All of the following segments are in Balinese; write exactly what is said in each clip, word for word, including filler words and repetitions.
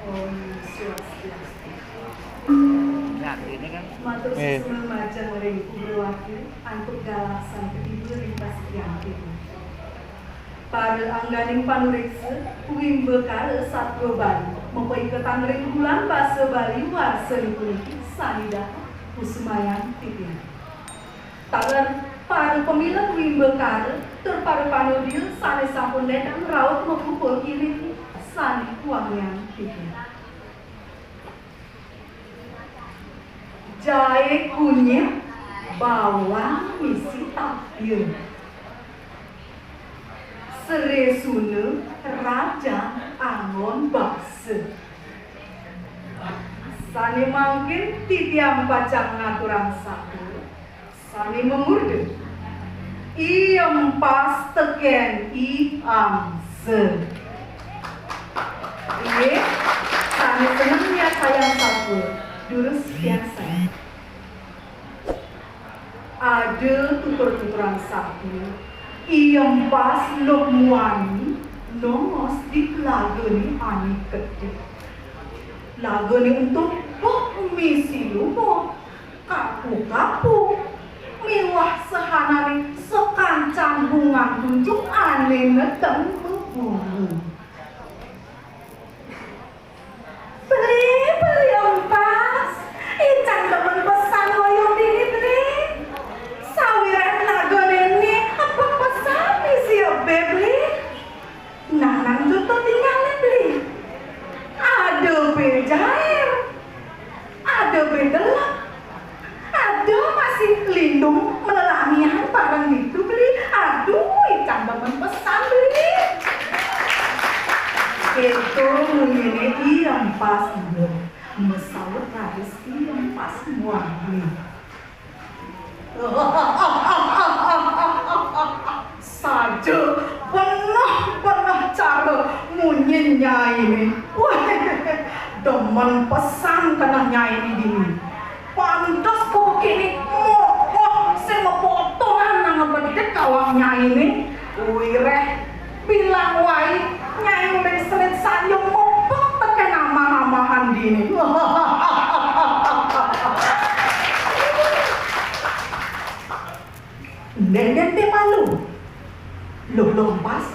Om Swastiastu. Matur suksma majeng ring Ugrawastu antuk galah sane katiba ring pasekian titu. Para angganing panureksa, wimbakara satua Bali mapaiketan ring bulan basa Bali warsa puniki sane dahat kusumayang titiang. Taler para pamilet wimbakara tur para panodia sane sampun ledang rauh makumpul inggih sane wangiang titiang. Jaé kunyit bawang misi tapia. Sresuna rajan anggon basa. Sane mangkin titiang pacang ngaturang satua sane mamurda I Empas teken I Angsa. Inggih, sane seneng miarsayang satua, durus piarsayang. Ada tutur-tuturan satua, I Empas Luh Muani nongos di lagane ane gedhe. Lagane ento bek misi lumuh, kapu-kapu, miwah sahanane sakancan bungan tunjung ane nedeng bebunga. Beli, Beli Empas, icang demen pesan ngoyong dini, Beli. Sawiren lagane ene ebek pesan misi ebe, Beli. Nang-nang juta tinggalin, Beli. Ada be jair, ada be delep, ada masih lindung melelamian bareng ditu, Beli. Aduh, icang demen pesan, Beli. Ento munyine I Empas Luh, masaut raris I Empas Muani. Saja beneh-beneh cara munyin nyaine. Wah, demen pesan keneh nyaine dini. Pantes kok kene mokoh sing mapotongan nang bedek awak nyaine. Wireh bilang wai nyai mengselit sayung mopek teken amah-amahan dini. Ndenden te malu. Luh Empas.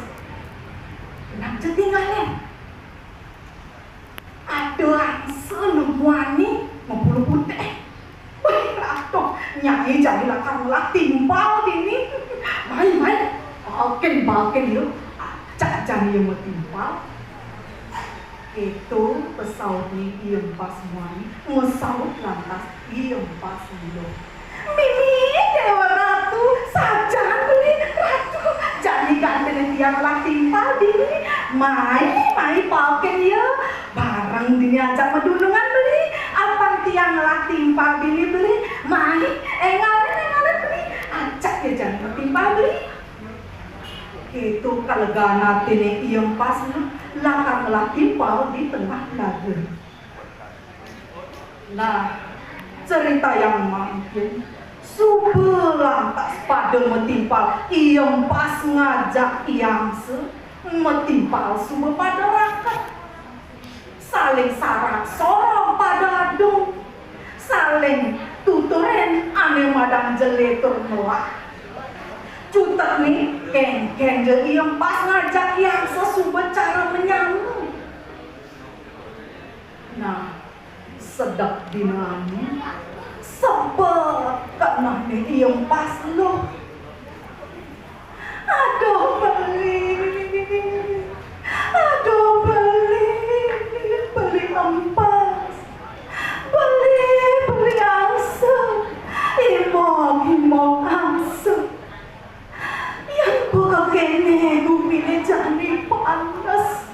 Nang cetingane. Ada angsa Luh Muani mabulu putih. Wih, ratuh, nyai jani lakar ngelah timpal dini. Mai, mai, balken, balken ya. Ajak jani ya matimpal. Ento pesautne I Empas Muani, masaut lantas I Empas Luh. Mimi Dewa Ratu, sajan Beli Ratu, jani gantine tiang ngelah timpal dini. Mai, mai, balken ya. Bareng dini ajak madunungan Beli. Apang tiang ngelah timpal dini Beli. Mai, engalin, engalin Beli. Ajak ya jani matimpal Beli. Keto kalegan atine I Empas Luh, lakar ngelah timpal di tengah laga. Nah, ceritayang mangkin, suba lantas pada matimpal, I Empas ngajak I Angsa matimpal suba pada raket. Saling sarak sorong pada adung. Saling tuturin ane madan jele tur ngelah. Cutetne kengken ja I Empas ngajak I Angsa suba cara manyama. Nah, sedek dinane, sebet kenehne I Empas Luh. Aduh, Beli. Aduh, Beli. Beli Empas. Beli, Beli Angsa. Imog, Imog Angsa. Yan buka kene gumine jani panes.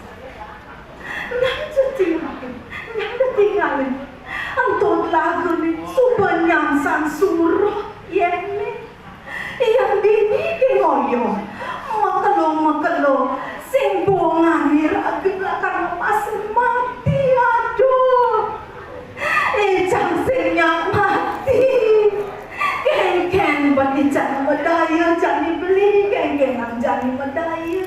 Nang cetingane, nang cetingane. Ento lagane suba nyangsan suruh yene. Yang dini ke ngoyong, makelo-makelo, sing bongane raga lakar lepas mati, aduh. Ijang sing nyak mati. Kengken ban ijang madaya jani Beli, kengkenan jani madaya.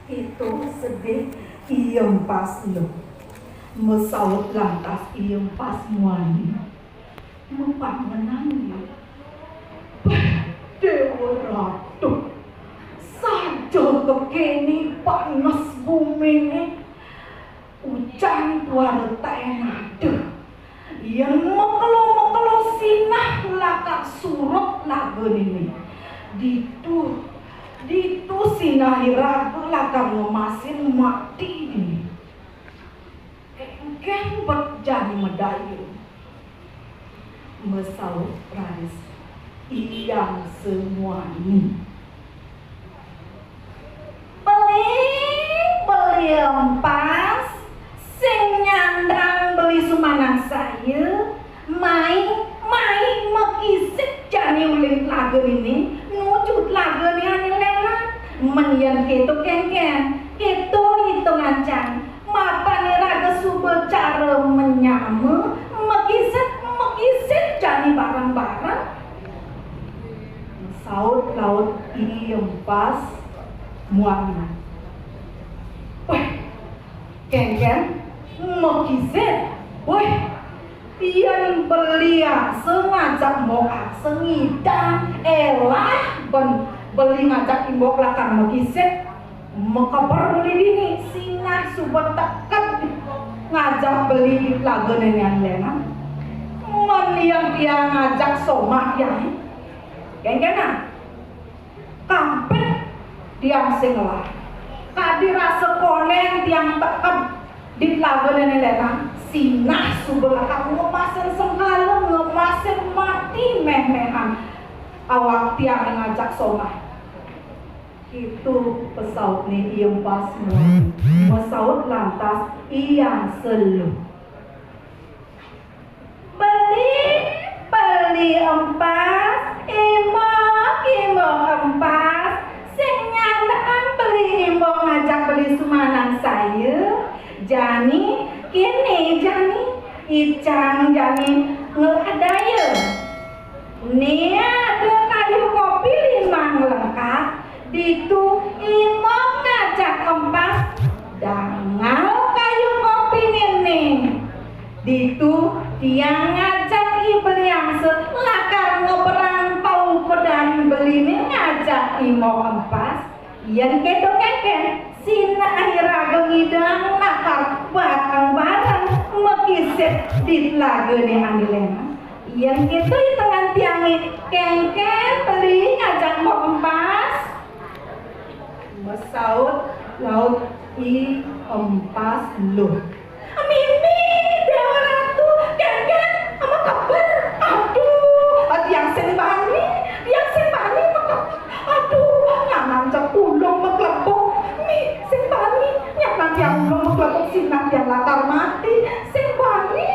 Itu sedih, I Empas Luh. Masaut lantas I Empas muani. Mapangenan ia. Béh, Déwa Ratu. Saja kekéné panas buminé. Ujan tuara taén ada. Yén makelo-makelo sinah lakar surut lagané. Ditu, ditu sinah iraga lakar ngemasin mati. Kénkén bet jani madaya. Masaut raris I Angsa muani. Beli, beli empas, sing nyandang beli sumanangsaya, mai, mai makisid jani uli telagané, nuju telagané ané lénan. Men yén kéto kénkén, kéto itungan cang. Mapan iraga suba cara manyama, makisid, makisid jani bareng-bareng. Saut laut I Empas muani. Wéh, kénkén, makisid. Wéh, yén beli Angsa ngajak Mbok Angsa ngidang, élah bén beli ngajak I Mbok lakar makisid. Makeber beli dini, sinah suba teked ngajak beli di telagané ané lénan. Men yén tiang ngajak somah tiang, kénkén nah. Kampit tiang sing ngelah. Kadi rasa konéng tiang teked di telagané ané lénan, sinah suba lakar ngemasin sengkala, ngemasin mati méh-méhan awak tiang ngajak somah. Kéto pasautné I Empas muani. Masaut lantas I Angsa Luh. Beli, beli empas, I Mbok, I Mbok empas, sing nyandang beli I Mbok ngajak beli sumanangsaya. Jani, kéné jani, icang jani ngelah daya. Né ada kayu kopi limang lengkap, ditu I Mbok ngajak empas, dangal kayu kopiné. Ditu tiang ngajak I Beli Angsa lakar ngeberang paukudan beliné ngajak I Mbok empas. Yén kéto kénkén, sinah iraga ngidang lakar bareng-bareng makisid di telagané ané lénan. Yén kéto itengan tiangé, kénkén beli ngajak Mbok empas. Masaut laut I Empas Luh. Mimi, Déwa Ratu, kénkén, makeber. Aduh, tiang sing bani, tiang sing bani makeber. Aduh, nyanan cek ulung maklebuk. Mi, sing bani, nyanan tiang ulung maklebuk, sinah tiang lakar mati. Sing bani.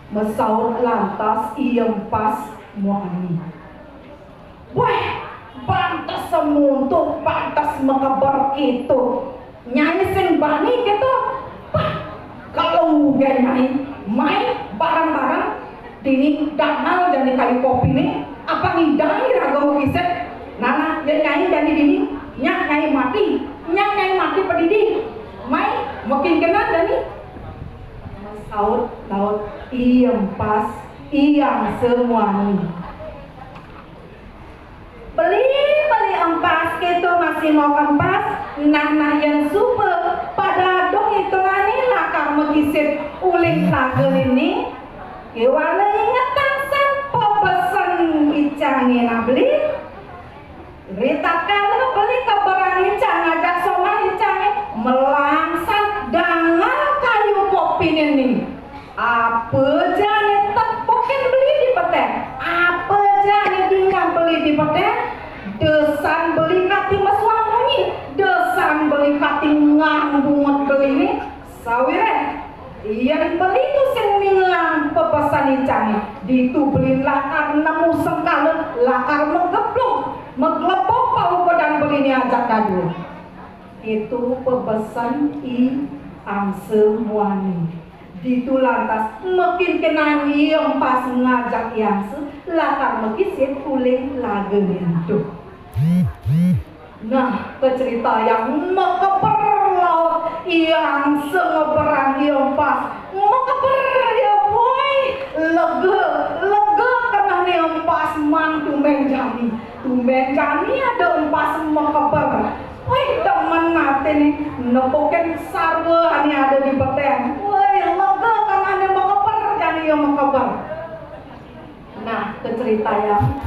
Masaut lantas I Empas muani. Wéh, pantes semuntuk, pantes makeber kéto. Nyai sing bani kéto. Pah, kalau uga nyai, mai bareng-bareng dini dangal jani kayu kopiné, apa ngidang iraga makisid. Nah, nah, yén nyai jani dini, nyak nyai mati, nyak nyai mati padidi. Mai, makin kenal jani. Saut laut I Empas, I Angsa muani. Beli, beli empas, kéto masih mau empas. Nah, nah, yén suba pada dong itungané lakar makisid uli telagané. Kéwala ingetang san pepesen icangé nah beli. Ritatkala beli keberang icang ngajak somah icangé, malang san dangal kayu kopiné. Apa ja ané tepukin beli di peteng, apa ja ané dingeh beli di peteng, da san beli kati mesuang munyi, da san beli kati ngang bungut beliné, sawiréh yén beli tusing ningehang pepesan icangé, ditu beli lakar nemu sengkala, lakar mageblug, maglebug paukudan beliné ajak dadua. Kéto pepesen I Angsa muani. Ditu lantas makin kenani empas ngajak I Angsa lakar makisid uli telagané ento. Nah, kacritayang makeber laut Ia angsa ngeberang ia empas. Mekeber ia, woi. Lega, lega kenehné empas man tumbén jani. Tumbén jani ada empas mekeber. Woi, demen atiné, nepukin sarwa ané ada di betén. Woi, lega kenehné mekeber jani ia mekeber. Nah, keceritayang,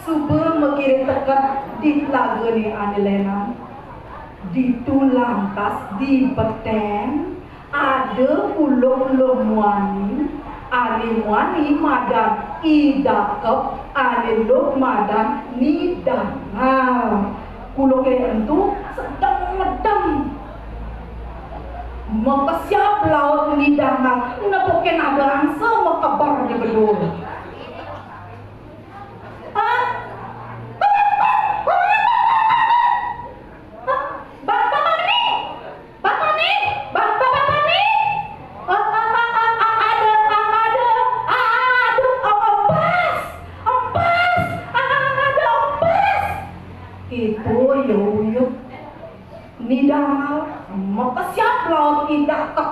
suba makiré teket di telagané ané lénan. Ditu lantas di betén ada kuluk luh muani, ané muani madan I Dakep, ané luh madan Ni Dangal. Kuluké ento sedeng medem. Makesiab laut Ni Dangal, nepukin ada angsa mekeber di bedul. Ah, Bapa Ni, Bapa Ni, Bapa, Bapa Ni. Ah, ah, ah, ah, ah, ada, ah, ada, ah, aduh, ah, empas, empas, ah, ah, ada empas. Itu ya uyut. Ni Dangal, makesiab laut I Dakep.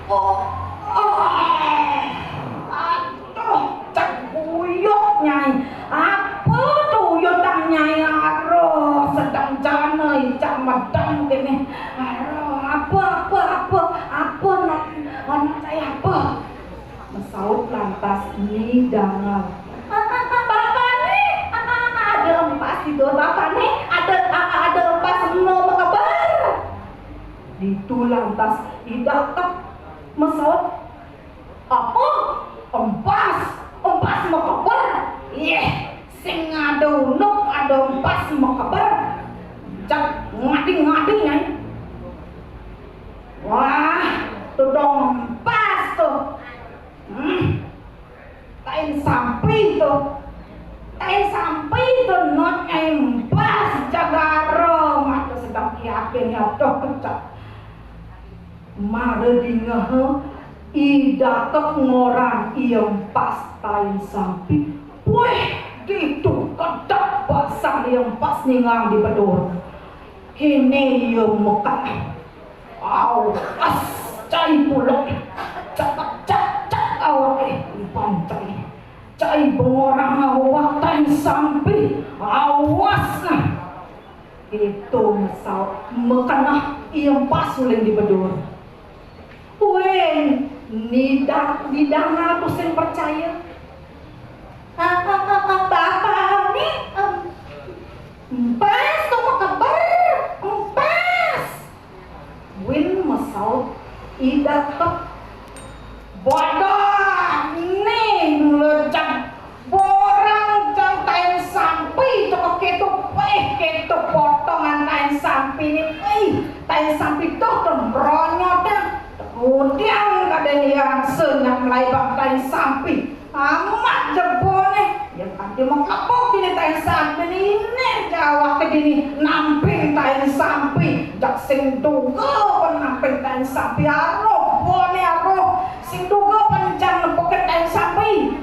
Oh, oh, aduh, cak uyut, Nyai. Apa to uyut, Nyai? Aduh, sedeng jana, cak medem kéné. Aduh, apa, apa, apa, apa nak, nak cai apa? Masaut lantas Ni Dangal. Bapa Ni, ada empas tidur, Bapa Ni, ada, ada empas mau mekeber. Ditu lantas I Dakep masaut, "Apa? Empas? Empas mekeber? Yéh, sing ada unduk ada empas mekeber. Cak ngadi-ngadi, Nyai." Wah, to dong empas to. Hmm. Tain sampi to. Tain sampi to, not empas jagara, mata sedeng kiapin ya, aduh, kecak. Mara dingeh I Dakep ngorang ia empas tain sampi. Wéh, ditu kedeg basang ia empas ninggang di bedul. Kéné ia mekak. Awas, cai pulek. Cak, cak, cak, awak, eh, umpan cai. Cai bengorang awak tain sampi. Awas nah. Itu mesau mekenah ia empas ulin di bedul. Wéh, Ni Da-, Ni Dangal tusing percaya. Ah, ah, ah, ah, Bapa Ni, em, empas to mekeber, empas. Buin masaut I Dakep. Bodoh, Ni, mula jang borang jang tain sampi to kéto, eh, kéto potongan tain sampi né, eh, tain sampi to, to bronyot, to kudiang kadén ia angsa nyak melaibang tain sampi. Amat jeboné, ia kanti meklepuk dini tain sampi né, inéh jawak dini namping tain sampi. Jak sing duga pén namping tain sampi, aroh boné aroh, sing duga pén jang nepukin tain sampi.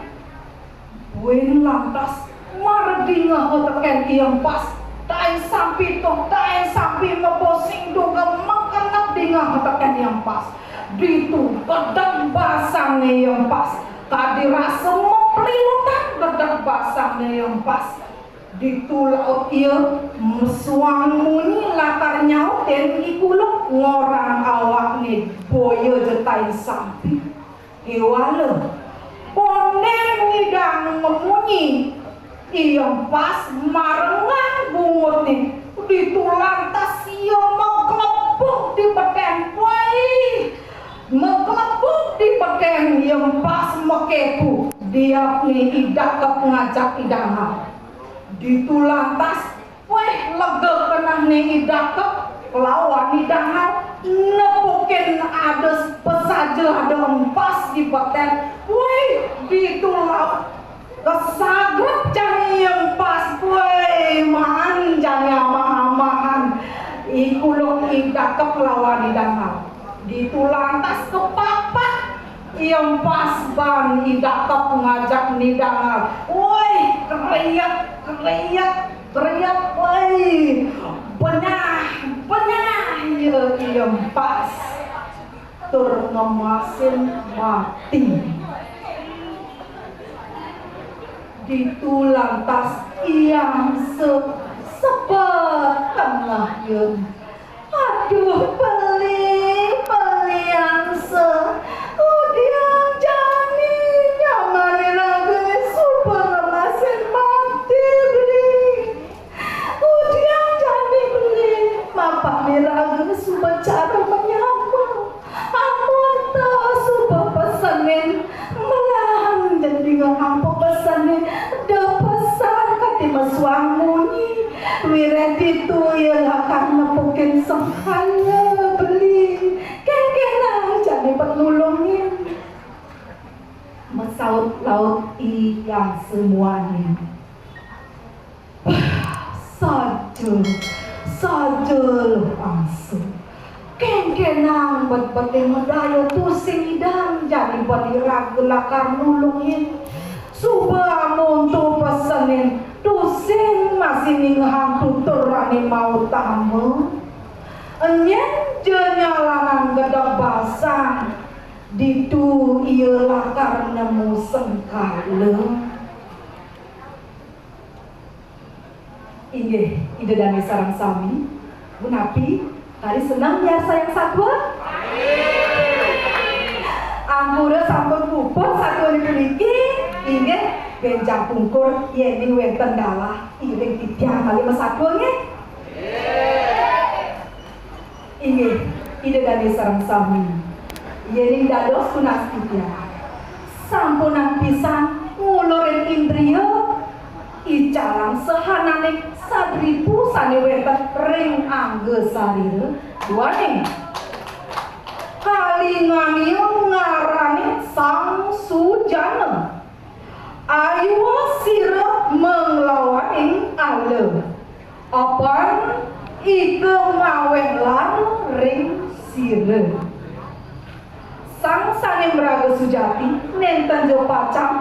Buin lantas mara dingeh tekén ia empas. Tain sampi to, tain sampi mebo sing duga mekenep dingeh tekén ia empas. Ditu kedeg basangné ia empas. Kadi rasa meplilutan kedeg basangné ia empas. Ditu laut ia mesuang munyi lakar nyautin I Kuluk ngorang awakné boya ja tain sampi. Kéwala, kondén ngidang mamunyi, ia empas marengang bungutné. Ditu lantas ia maklepuk di betén. Wai, maklepuk di betén, ia empas maképu. Diapné I Dakep ngajak I Dangal. Ditu lantas, wéh, lega kenehné I Dakep lawan I Dangal, nepukin ada pesaja ada empas di betén. Wéh, ditu laut kesagrep jani ia empas. Wéh, maan jani amah-amahan I Kuluk, I Dakep lawan I Dangal. Ditu lantas kepapat ia empas ban I Dakep ngajak Ni Dangal. Woi, keriet, keriet, keriet, woi. Benyah, benyah ia Yempas tur ngemasin mati. Ditu lantas Iangse sebet tengah yén. Aduh, beli, beli Angse, kudiang jani nyamané ragané suba ngemasin mati, beli. Kudiang jani beli, mapané ragané suba cara manyama. Amun té suba pesenin, melah jani ngehang pepesené, da pesan kati mesuang munyi. Wiréh ditu ia lakar nepukin sengkala beli. Kénkénang jani pang nulungin. Masaut laut I Angse muani. Saja, saja Luh Angse. Kénkénang betbeté madaya tusing nyidang jani beli raga lakar nulungin. Suba amun to pesenin, tusing masih ningehang tuturané mautama. Nyén ja nyalanan gedeg basang, ditu ia lakar nemu sengkala. Inggih, Ida dané sareng sami, punapi kari seneng miarsayang satua? Ampura sampun puput satuané puniki, inggih, bénjang pungkur yéning wénten galah iring titiang malih masatua nggih. Inggih, Ida dané sareng sami. Yéning dados tunas titiang, sampunang pisan ngulurin indria, icalang sahananing sadripu sané wénten ring angga sarira, duaning kalingania ngarané Sang Sujana. Ayua sira manglawaning ala. Apan ika maweh lara ring sira. Sang sané maraga sujati nénten ja pacang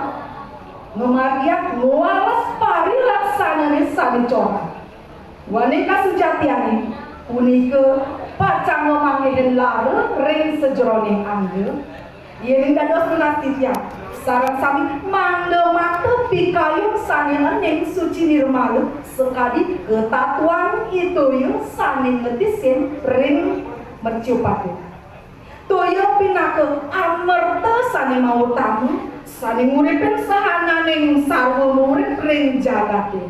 ngamargiang ngwales parilaksanané sané corah. Duaning kasujatiané punika pacang ngamanggihin lara ring sajeroning angga. Yéning dados tunas titiang, sareng sami mangda mata pikayun sané ening suci nirmala sakadi katatuan I Toya sané ngetisin ring mercapada. Toya pinaka amerta sané mautama, sané nguripin sahananing sarwa urip ring jagaté.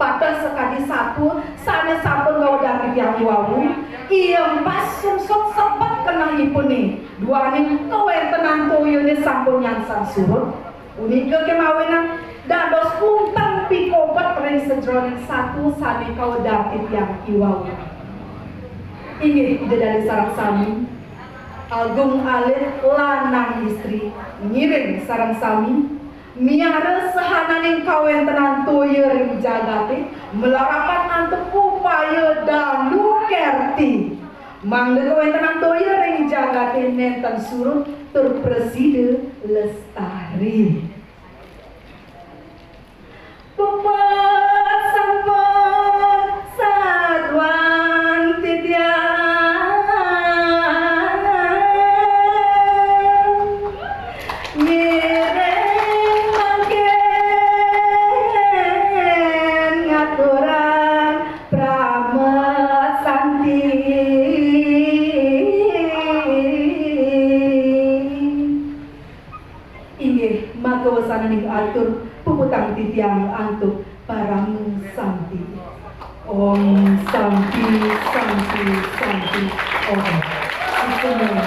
Pateh sakadi satua sané sampun kawedar titiang iwau, iempas sungsut sebet kenehipuné, duaning kawéntenan toyané sampun nyangsang surut. Punika kémawinan dados unteng pikobet ring sajeroning satua sané kawedar titiang iwau. Inggih, Ida dané sareng sami, agung alit lanang istri, ngiring sareng sami miara sahananing kawéntenan toya ring jagaté, malarapan antuk upaya dalu kerti, mangda kawéntenan toya ring jagaté nénten surut tur prasida lestari. Puput sampun satuan titiang. Ngiring mangkin ngaturang parama santi. Inggih, makawasananing atur puputang titiang antuk parama santi. Om Santi, Santi, Santi, Om. Sampun